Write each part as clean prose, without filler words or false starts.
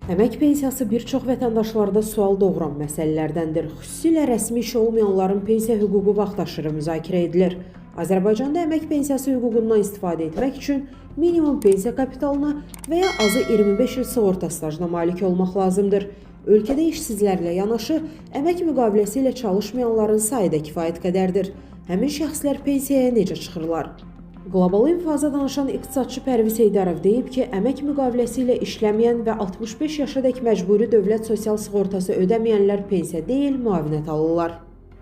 Əmək pensiyası bir çox vətəndaşlarda sual doğuran məsələlərdəndir. Xüsusilə rəsmi işi olmayanların pensiya hüququ vaxtaşırı müzakirə edilir. Azərbaycanda əmək pensiyası hüququndan istifadə etmək üçün minimum pensiya kapitalına və ya azı 25 il sığorta stajına malik olmaq lazımdır. Ölkədə işsizlərlə yanaşı əmək müqaviləsi ilə çalışmayanların sayı da kifayət qədərdir. Həmin şəxslər pensiyaya necə çıxırlar? Qlobal infaza danışan iqtisadçı Pərviz Heydərov deyib ki, əmək müqaviləsi ilə işləməyən və 65 yaşadək məcburi dövlət sosial sığortası ödəməyənlər pensiya deyil, müavinət alırlar.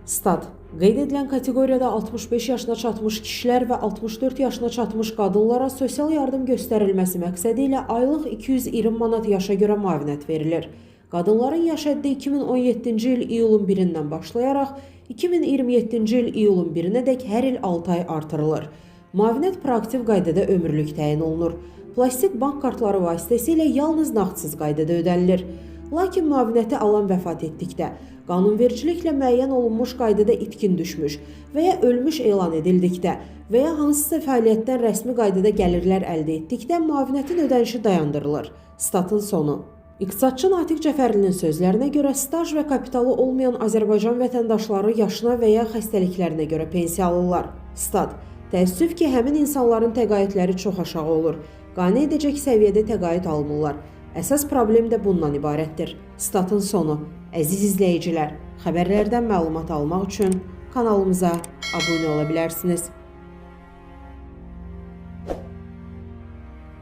Stat. Qeyd edilən kateqoriyada 65 yaşına çatmış kişilər və 64 yaşına çatmış qadınlara sosial yardım göstərilməsi məqsədi ilə aylıq 220 manat yaşa görə müavinət verilir. Qadınların yaş həddi 2017-ci il iyulun 1-dən başlayaraq 2027-ci il iyulun 1-nədək hər il 6 ay artırılır. Müavinət proaktiv qaydada ömürlük təyin olunur. Plastik bank kartları vasitəsilə yalnız nağdsız qaydada ödənilir. Lakin müavinəti alan vəfat etdikdə, qanunvericiliklə müəyyən olunmuş qaydada itkin düşmüş və ya ölmüş elan edildikdə və ya hansısa fəaliyyətdən rəsmi qaydada gəlirlər əldə etdikdə müavinətin ödənişi dayandırılır. Statın sonu. İqtisadçı Natiq Cəfərlinin sözlərinə görə staj və kapitalı olmayan Azərbaycan vətəndaşları yaşına və ya xəstəliklərinə görə pensiya alırlar. Stat. Təəssüf ki, həmin insanların təqaüdləri çox aşağı olur. Qane edəcək səviyyədə təqaüd almırlar. Əsas problem də bundan ibarətdir. Statın sonu. Əziz izləyicilər, xəbərlərdən məlumat almaq üçün kanalımıza abunə ola bilərsiniz.